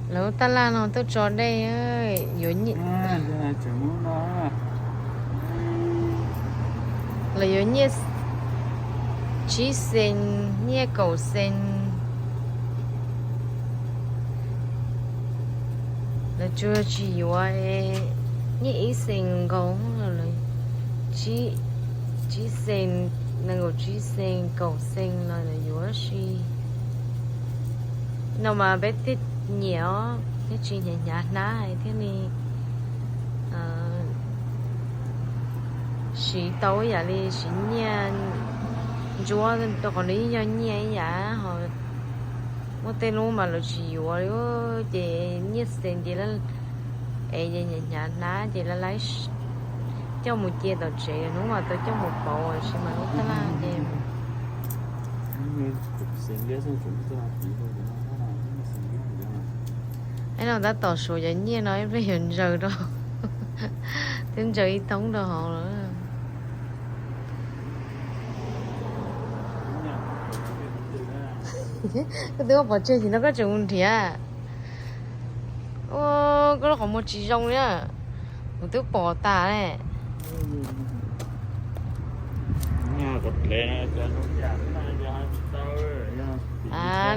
Lawv tab laj no tuaj tso dej, yuav nyiaj, lawv yuav nyiaj tsib xees, nyiaj kaum xees. Lawv tsuas tsis yuav nyiaj ib xees nkaus, tsib xees, nees nkaum tsib xees, kaum xees los lawv yuav si. No mas peb thiaj nyiam os, thiaj tsis hnyav hnyav hnab thiaj li siv tau ib yam li siv nyiaj ntsuab, rau qhov nws yeej yog nyiaj ib yam. Ho muaj tej lub mas lawv tsis yuav li, ces nyiaj xees ces es hnyav hnyav hnab ces lawv laib coj mus cia tom tsev, hnub mas tau coj mus pauv tsis mas lub tab laj ces. Es no tab tom suav cov nyiaj no ib pliag yuav ntsaws rau, twb ntsaws ib thoob rau hauv lawm. Koj twb ua pov tseg ces no koj tseem mus nrhiav. Koj lub qhov muag tsis zoo li, kuv twb pom tas li.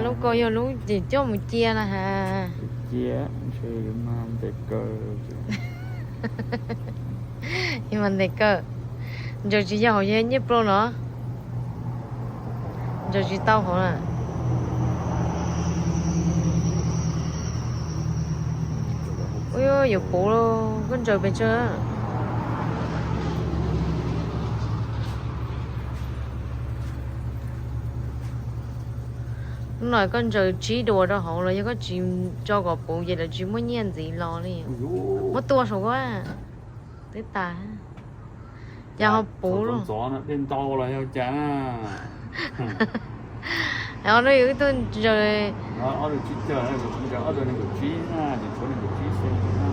Lub ko yog lub ces coj mus cia na has. Cia, ntshe yuav mag ntes kaw. Yuav mag ntes kaw. Ntsaws tsis yog hauv yog nyiaj plob no. Ntsaws tsis tau hauv na. Ua yuav puv, koj ntsaws pes tsawg? Hnub no koj ntsaws tsib dua rau hauv los yog koj tsis tso kom puv ces lawv tsis muaj nyiaj ntxiv los li. Muab tua saum koj, twb tas. Cas ho puv los? Ntxov ntxov no dej ntau los yog cas na? Ob no yus wb tuaj ntsaws. Ob tug tsib caug, ob tug nees nkaum tsib na, ces tshuav nees nkaum tsib xees na.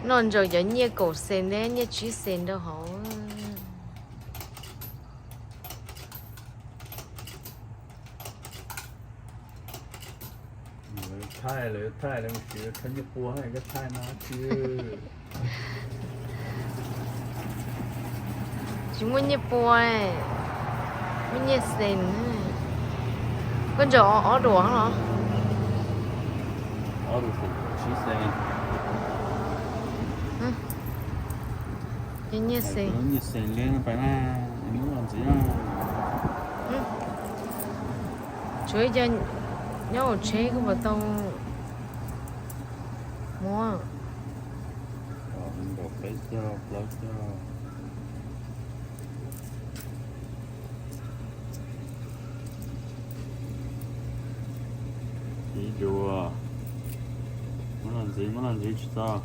No ntsaws cov nyiaj kaum xees thiab nyiaj tsib xees rau hauv. Thaij, lawv thaij, lawv mus siv lawv thaij nyiaj pua, koj thaij no tsis. Tsis muaj nyiaj pua, muaj nyiaj xees. Koj ntsaws ob dua los? Ob dua xees, tsib xees. Nyiaj xees, nyiaj xees li no pais na, muab los ntxiv na. Tshuav ib co nyob hauv tsheb koj puas tau muab? Nkaum peb caug plaub caug. Ib dua. Muab los ntxiv, muab los ntxiv tsis tau.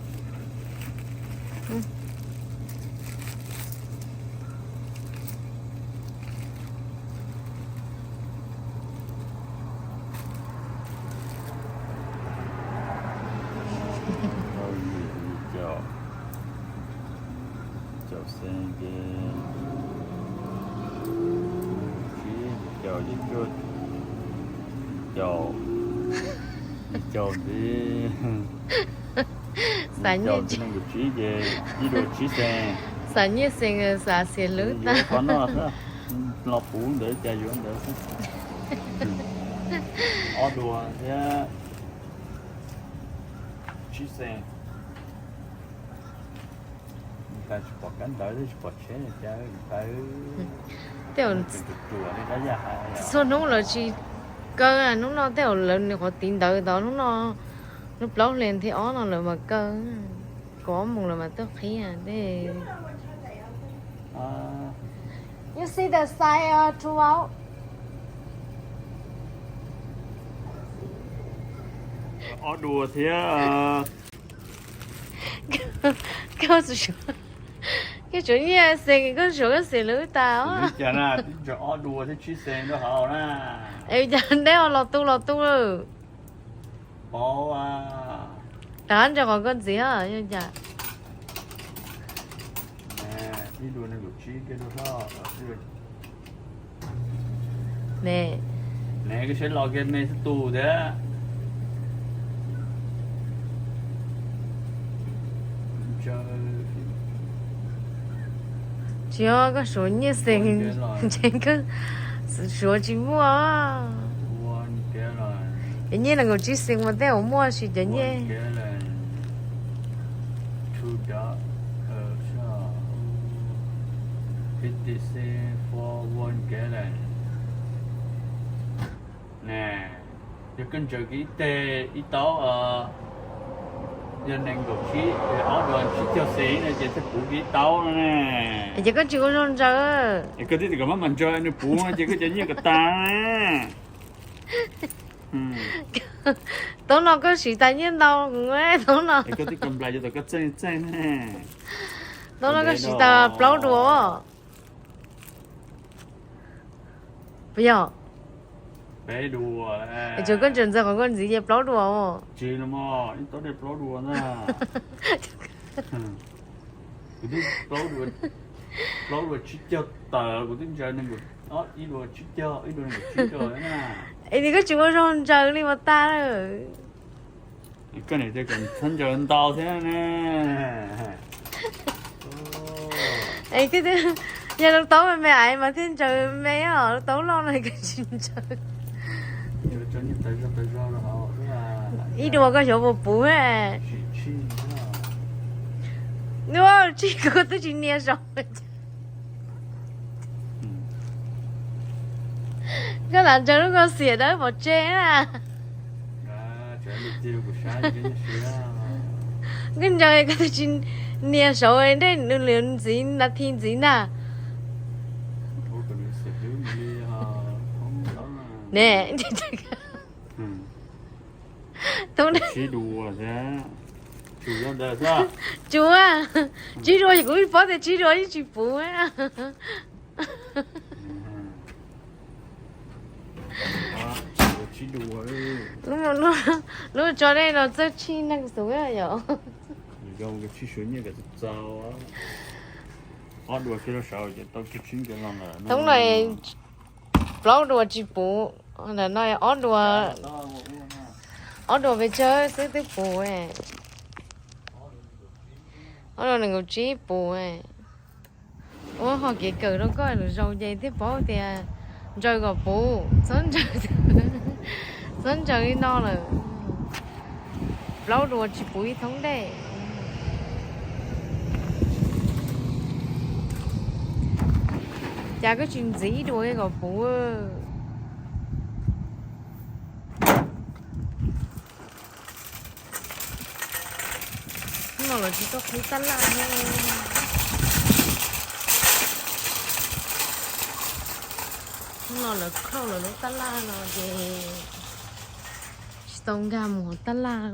Caum xees ces tsib, caum ces cuaj, caum, caum ntxiv. Xav nyiaj, caum ntxiv nees nkaum tsib ces ib dua tsib xees. Xav nyiaj xees xav xiam hlwb tag. Qhov no xwb, los puv ntawd cas yuav ntawd xwb. Ob dua thiab tsib xees. Tsis pom kab ntawv thiab tsis pom tsheb cas. Tej zaum txhua hnub lawv tsis kaw, hnub no tej zaum lawv nws qhov tiv ntawd tod, hnub no, hnub plaub hli thiab ob no lawv mas kaw, kaum ob moos lawv mas tuaj qhib tej. You see the sign, uh, throughout? Ob dua thiab. Koj tsuav nyiaj xees, koj tsuav koj xees lawv tas os. Cas na, twb ntsaws ob dua thiab tsib xees rau hauv na. Es cas deb los tu los tu lawm. Pauv. Rov ntsaws qhov koj ntxiv yog cas? Ib dua nees nkaum tsib kiag rau soj. Ne, ne koj saib los kiag me xwb tus thiab. Tsis yog koj suav nyiaj xees, ntshe koj suav tsis muaj. Cov nyiaj nees nkaum tsib xees mas tej zaum muaj, sis cov nyiaj ne. Yog koj ntsaws kiag ib teg ib taub, yog nees nkaum tsib, ob duas tsib caug xees no ces thiaj puv kiag ib taub no ne. Ces koj tsis ua zog ntsaws. Es koj twb tias kom maj mam ntsaws nws puv no ces koj cov nyiaj kom tas. Taub no koj siv tas nyiaj ntau, taub no. Es koj twb kom nplais cov tom koj txeej txeej ne. Taub no koj siv tas plaub dua. Puas yog? Peb dua. Tsuas koj ntsaws ntxaws qhov koj ntxiv ces plaub dua. Tsis no, ib taub dej plaub dua na. Kuv twb plaub dua tsib caug tawm, kuv twb ntsaws nees nkaum, ib dua tsib caug, ib dua nees nkaum tsib dua na. Es koj tsis ua zog ntsaws li mas tag lawm. Koj niam tias kom txhob ntsaws ntau thiab ne. Es yog lub taub me me aiv mas thiaj ntsaws me os, lub taub loj no koj tsis ntsaws. Ib dua koj xyov puas puv. Ua tsis, koj twb tsis nias saud. Koj lam ntsaws lub koj xiam dawb pov tseg na. Koj ntsaws koj twb tsis nias saud, dej nws ntxiv nas thi ntxiv ntag. Ne, tsis dua, tsis dua, kuv paub tias tsis dua yeej tsis puv. Lub tso dej no txawj tshij neeg xwb yom. Thoob no plaub dua tsis puv, ntawm no ob dua, ob dua pes tsawg xwb twb puv. Ob dua nees nkaum tsib puv. Ua ho kev kawm rau koj lwm zaus ces thiaj paub tias ntsaws kom puv, txhob ntsaws, txhob ntsaws li no lawm. Plaub dua tsis puv ib thoob dej. Cas koj tsis ntxiv ib dua kom puv? Hnub no lawv tsis tuaj qhib tab laj thiab. Hnub no lawv close lawv lub tab laj no ces tsis tau nkag mus hauv tab laj.